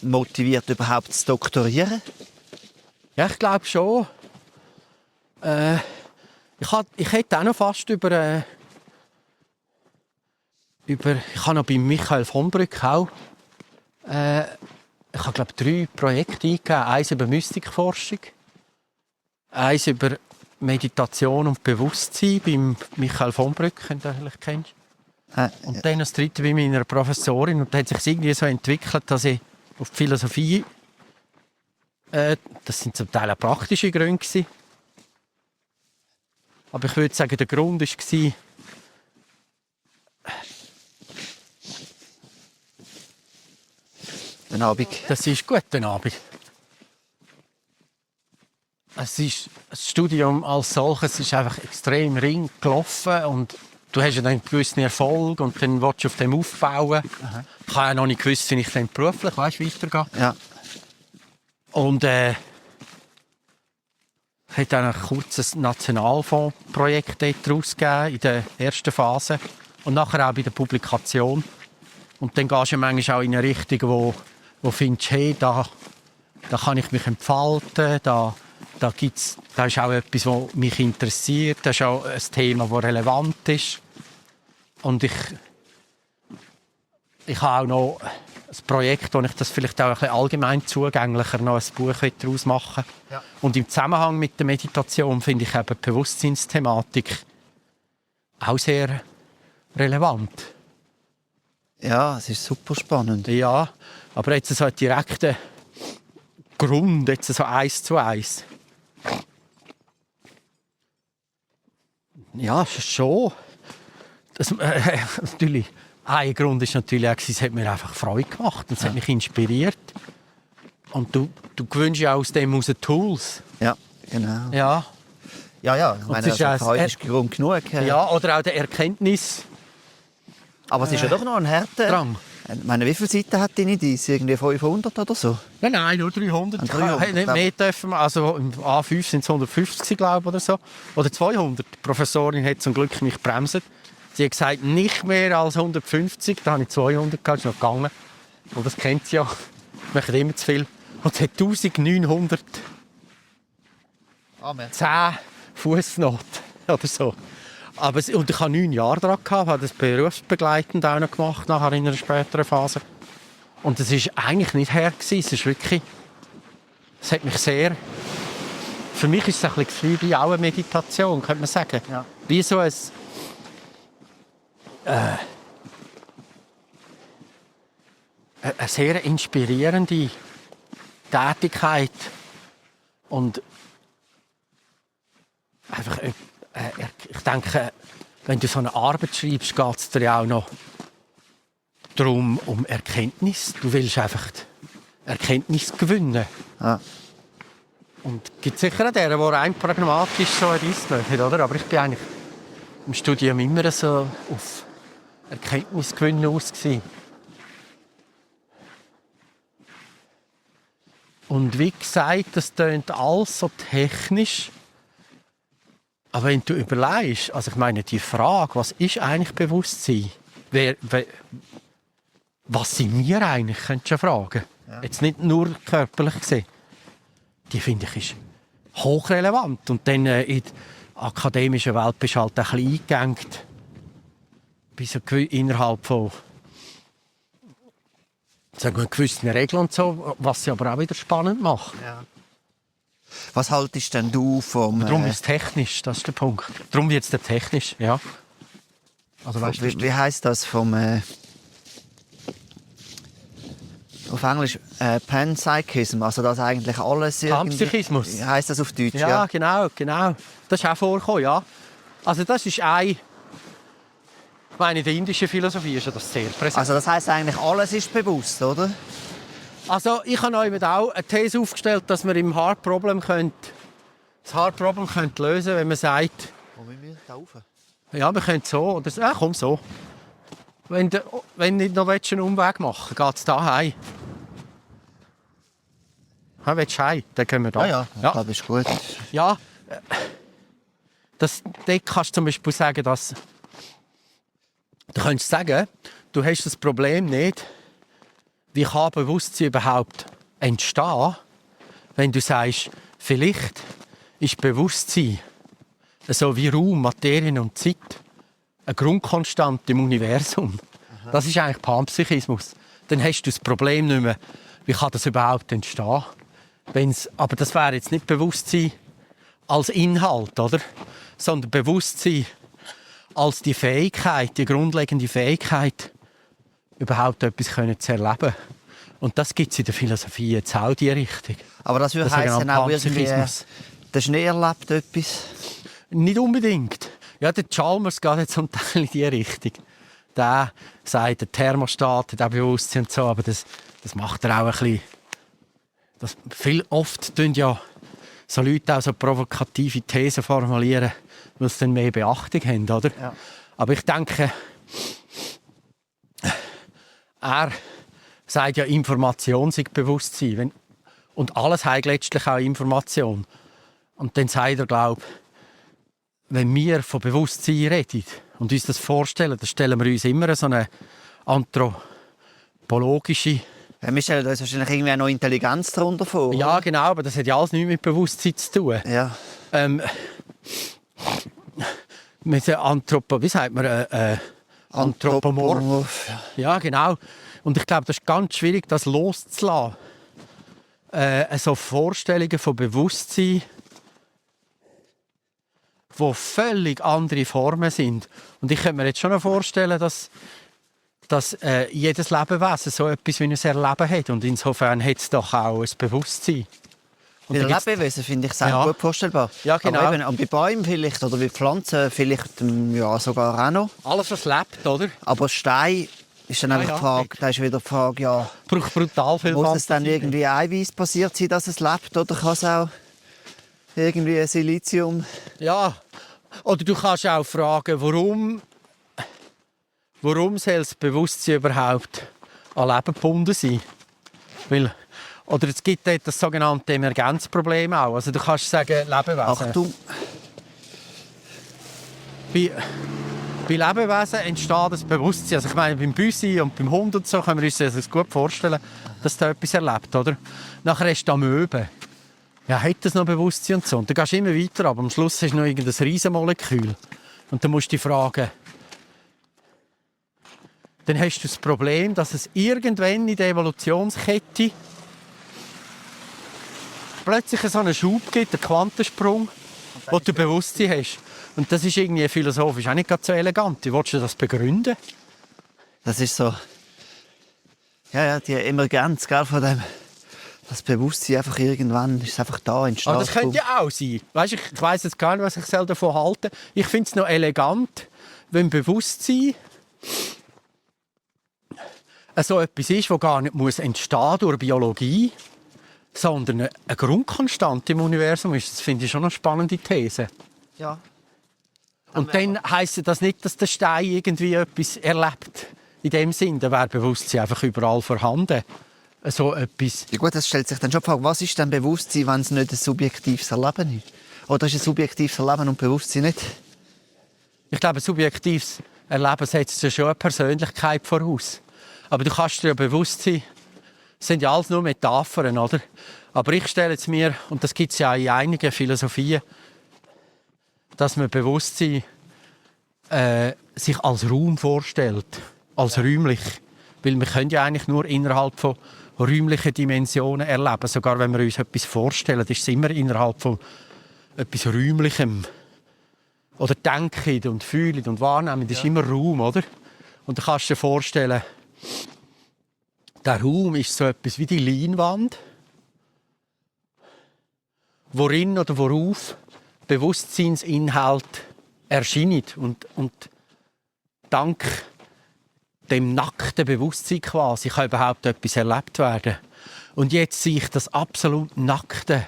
Speaker 1: motiviert, überhaupt zu doktorieren?
Speaker 2: Ja, ich glaube schon. Ich hätte auch noch fast ich habe noch bei Michael von Brück auch ich habe, glaube 3 Projekte eingegeben. Eins über Mystikforschung, eins über Meditation und Bewusstsein beim Michael von Brück, den du vielleicht kennst. Und dann das 3. bei meiner Professorin. Und da hat sich irgendwie so entwickelt, dass ich auf die Philosophie, das sind zum Teil auch praktische Gründe gewesen. Aber ich würde sagen, der Grund war,
Speaker 1: Den Abend.
Speaker 2: das ist gut, den Abend. Es ist, das Studium als solches ist einfach extrem ring gelaufen und du hast ja dann einen gewissen Erfolg und dann willst du auf dem aufbauen.
Speaker 1: Aha.
Speaker 2: Ich habe ja noch nicht gewusst, wie ich dann beruflich weitergehe.
Speaker 1: Ja.
Speaker 2: Und es hat dann ein kurzes Nationalfondsprojekt daraus gegeben in der ersten Phase und nachher auch bei der Publikation. Und dann gehst du manchmal auch in eine Richtung, wo findest, hey, da kann ich mich entfalten, da ist auch etwas, was mich interessiert, das ist auch ein Thema, das relevant ist. Und ich habe auch noch ein Projekt, wo ich das vielleicht auch ein bisschen allgemein zugänglicher noch ein Buch daraus machen will.
Speaker 1: Ja.
Speaker 2: Und im Zusammenhang mit der Meditation finde ich eben die Bewusstseinsthematik auch sehr relevant.
Speaker 1: Ja, es ist super spannend.
Speaker 2: Ja, aber jetzt so einen direkten Grund, jetzt so 1:1. Ja, schon. Das, natürlich, ein Grund ist natürlich auch, es hat mir einfach Freude gemacht und es hat mich inspiriert. Und du gewöhnst ja aus dem heraus Tools.
Speaker 1: Ja, genau.
Speaker 2: Ja.
Speaker 1: Ja, ich meine,
Speaker 2: es ist
Speaker 1: also, Freude ist Grund genug.
Speaker 2: Ja, oder auch der Erkenntnis.
Speaker 1: Aber es ist ja doch noch ein härter.
Speaker 2: Drang.
Speaker 1: Ich meine, wie viele Seiten hat deine Dies? Irgendwie 500 oder so?
Speaker 2: Nein, nur 300. Ich
Speaker 1: 300,
Speaker 2: nicht mehr dürfen. Also im A5 sind es 150, glaube ich, oder so. Oder 200. Die Professorin hat zum Glück mich gebremst. Sie hat gesagt, nicht mehr als 150. Da habe ich 200 gehabt, ist noch gegangen. Und das kennt sie ja. Ich mache immer zu viel. Und es hat 1910 Fußnoten oder so. Aber und ich hatte 9 Jahre daran, habe das berufsbegleitend auch noch gemacht, nachher in einer späteren Phase. Und es war eigentlich nicht her. Es ist wirklich, es hat mich sehr... Für mich ist es ein bisschen wie auch eine Meditation, könnte man sagen.
Speaker 1: Ja.
Speaker 2: Wie so ein... eine sehr inspirierende Tätigkeit. Und einfach... ich denke, wenn du so eine Arbeit schreibst, geht es dir ja auch noch darum, um Erkenntnis. Du willst einfach Erkenntnis gewinnen.
Speaker 1: Ja.
Speaker 2: Und es gibt sicher auch der rein pragmatisch so etwas möchte, oder? Aber ich bin eigentlich im Studium immer so auf Erkenntnisgewinn aus gewesen. Und wie gesagt, das klingt alles so technisch. Aber wenn du überlegst, also ich meine, die Frage, was ist eigentlich Bewusstsein? Was sind wir eigentlich, könntest du ja fragen. Ja. Jetzt nicht nur körperlich gesehen. Die finde ich ist hochrelevant. Und dann akademischen Welt bist du halt ein bisschen eingegangen. Innerhalb von sagen wir, gewissen Regeln und so, was sie aber auch wieder spannend macht.
Speaker 1: Ja. Was haltest denn du vom...
Speaker 2: Darum ist es technisch, das ist der Punkt. Darum wird es technisch, ja. Also, weißt,
Speaker 1: wie heisst das vom... auf Englisch Panpsychism, also dass eigentlich alles...
Speaker 2: Panpsychismus?
Speaker 1: Heisst das auf Deutsch, ja?
Speaker 2: Ja, genau. Das ist auch vorgekommen, ja. Also das ist ich meine, in der indischen Philosophie ist ja das sehr präsent.
Speaker 1: Also das heisst eigentlich, alles ist bewusst, oder?
Speaker 2: Also ich habe euch auch eine These aufgestellt, dass man im Heart Problem das Heart Problem lösen, wenn man sagt...
Speaker 1: Wo müssen wir da rauf?
Speaker 2: Ja, wir können so oder so. Komm so. Wenn du nicht noch einen Umweg machen willst, geht es da heim. Willst du heim? Dann können wir da.
Speaker 1: Ja, ich glaube, ist gut.
Speaker 2: Ja, dort kannst du zum Beispiel sagen, dass... Du könntest sagen, du hast das Problem nicht, wie kann Bewusstsein überhaupt entstehen, wenn du sagst, vielleicht ist Bewusstsein so wie Raum, Materie und Zeit eine Grundkonstante im Universum. Aha. Das ist eigentlich Panpsychismus. Dann hast du das Problem nicht mehr, wie kann das überhaupt entstehen. Aber das wäre jetzt nicht Bewusstsein als Inhalt, oder? Sondern Bewusstsein als die Fähigkeit, die grundlegende Fähigkeit, überhaupt etwas zu erleben. Und das gibt es in der Philosophie jetzt auch, die Richtung.
Speaker 1: Aber das würde heißen auch irgendwie, der Schnee erlebt etwas?
Speaker 2: Nicht unbedingt. Ja, der Chalmers geht jetzt zum Teil in diese Richtung. Der sagt, der Thermostat hat auch Bewusstsein und so, aber das macht er auch ein bisschen. Oft tun ja so Leute auch so provokative Thesen formulieren, weil sie dann mehr Beachtung haben, oder? Ja. Aber ich denke, er sagt ja, Information sei Bewusstsein. Und alles hat letztlich auch Information. Und dann sagt er, glaube ich, wenn wir von Bewusstsein reden und uns das vorstellen, dann stellen wir uns immer so eine anthropologische...
Speaker 1: Ja, wir stellen uns wahrscheinlich irgendwie noch Intelligenz darunter vor.
Speaker 2: Ja, oder? Genau, aber das hat ja alles nichts mit Bewusstsein zu tun.
Speaker 1: Ja.
Speaker 2: Mit wie sagt man? Anthropomorph. Ja, genau. Und ich glaube, das ist ganz schwierig, das loszulassen. So Vorstellungen von Bewusstsein, die völlig andere Formen sind. Und ich könnte mir jetzt schon noch vorstellen, dass jedes Lebewesen so etwas wie ein Erleben hat. Und insofern hat es doch auch ein Bewusstsein.
Speaker 1: Bei den Lebewesen finde ich es auch gut vorstellbar.
Speaker 2: Ja, genau.
Speaker 1: Aber eben, und bei Bäumen vielleicht oder bei Pflanzen vielleicht ja, sogar auch noch.
Speaker 2: Alles, was lebt, oder?
Speaker 1: Aber Stein ist dann einfach die Frage, da ist wieder die Frage, ja,
Speaker 2: braucht brutal viel
Speaker 1: muss es dann irgendwie Eiweiß passiert sein, dass es lebt, oder kann es auch irgendwie Silizium?
Speaker 2: Ja, oder du kannst auch fragen, warum soll das Bewusstsein überhaupt an Leben gebunden sein? Oder es gibt dort das sogenannte Emergenzproblem auch. Also du kannst sagen, Lebewesen...
Speaker 1: Achtung!
Speaker 2: Bei Lebewesen entsteht das Bewusstsein. Also ich meine, beim Büsi und beim Hund und so können wir uns das gut vorstellen, dass da etwas erlebt, oder? Nachher hast du Amöben. Ja, hat das noch Bewusstsein und so? Und dann gehst du immer weiter, aber am Schluss hast du noch irgendein Riesenmolekül. Und dann musst du dich fragen... Dann hast du das Problem, dass es irgendwann in der Evolutionskette plötzlich so einen Schub gibt, einen Quantensprung, wo du Bewusstsein hast. Und das ist irgendwie philosophisch auch nicht so elegant. Wie willst du das begründen?
Speaker 1: Das ist so... Ja, die Emergenz, gell, von dem... Das Bewusstsein einfach irgendwann ist einfach da entstanden.
Speaker 2: Aber das könnte ja auch sein. Weißt, ich weiss jetzt gar nicht, was ich davon halte. Ich finde es noch elegant, wenn Bewusstsein so etwas ist, das gar nicht entstehen durch Biologie, sondern eine Grundkonstante im Universum ist. Das finde ich schon eine spannende These.
Speaker 1: Ja.
Speaker 2: Und dann heisst das nicht, dass der Stein irgendwie etwas erlebt. In dem Sinn, da wäre Bewusstsein einfach überall vorhanden. So etwas.
Speaker 1: Ja gut, das stellt sich dann schon die Frage, was ist denn Bewusstsein, wenn es nicht ein subjektives Erleben ist? Oder ist ein subjektives Erleben und Bewusstsein nicht?
Speaker 2: Ich glaube, ein subjektives Erleben setzt ja schon eine Persönlichkeit voraus. Aber du kannst dir ja bewusst sein, das sind ja alles nur Metaphern, oder? Aber ich stelle es mir, und das gibt es ja in einigen Philosophien, dass man Bewusstsein sich als Raum vorstellt, als räumlich. Weil wir können ja eigentlich nur innerhalb von räumlichen Dimensionen erleben. Sogar wenn wir uns etwas vorstellen, ist es immer innerhalb von etwas Räumlichem. Oder denken und fühlen und wahrnehmen, das ist immer Raum, oder? Und da kannst du dir vorstellen, der Raum ist so etwas wie die Leinwand, worin oder worauf Bewusstseinsinhalt erscheint. Und dank dem nackten Bewusstsein quasi kann überhaupt etwas erlebt werden. Und jetzt sich das absolut nackte,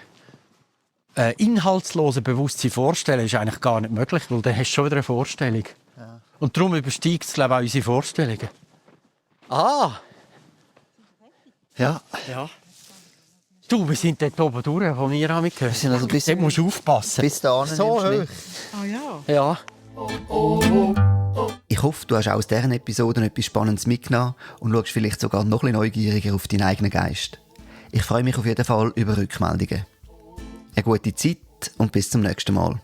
Speaker 2: inhaltslose Bewusstsein vorstellen, ist eigentlich gar nicht möglich, weil dann hast du schon wieder eine Vorstellung. Ja. Und darum übersteigt es, glaube ich, auch unsere Vorstellungen. Ah!
Speaker 1: Ja.
Speaker 2: Du, wir sind dort oben durch, wo wir haben gehört.
Speaker 1: Wir sind also
Speaker 2: dort musst du aufpassen.
Speaker 1: Bis dahin
Speaker 2: so hoch. Ja.
Speaker 1: Ich hoffe, du hast auch aus dieser Episode etwas Spannendes mitgenommen und schaust vielleicht sogar noch ein bisschen neugieriger auf deinen eigenen Geist. Ich freue mich auf jeden Fall über Rückmeldungen. Eine gute Zeit und bis zum nächsten Mal.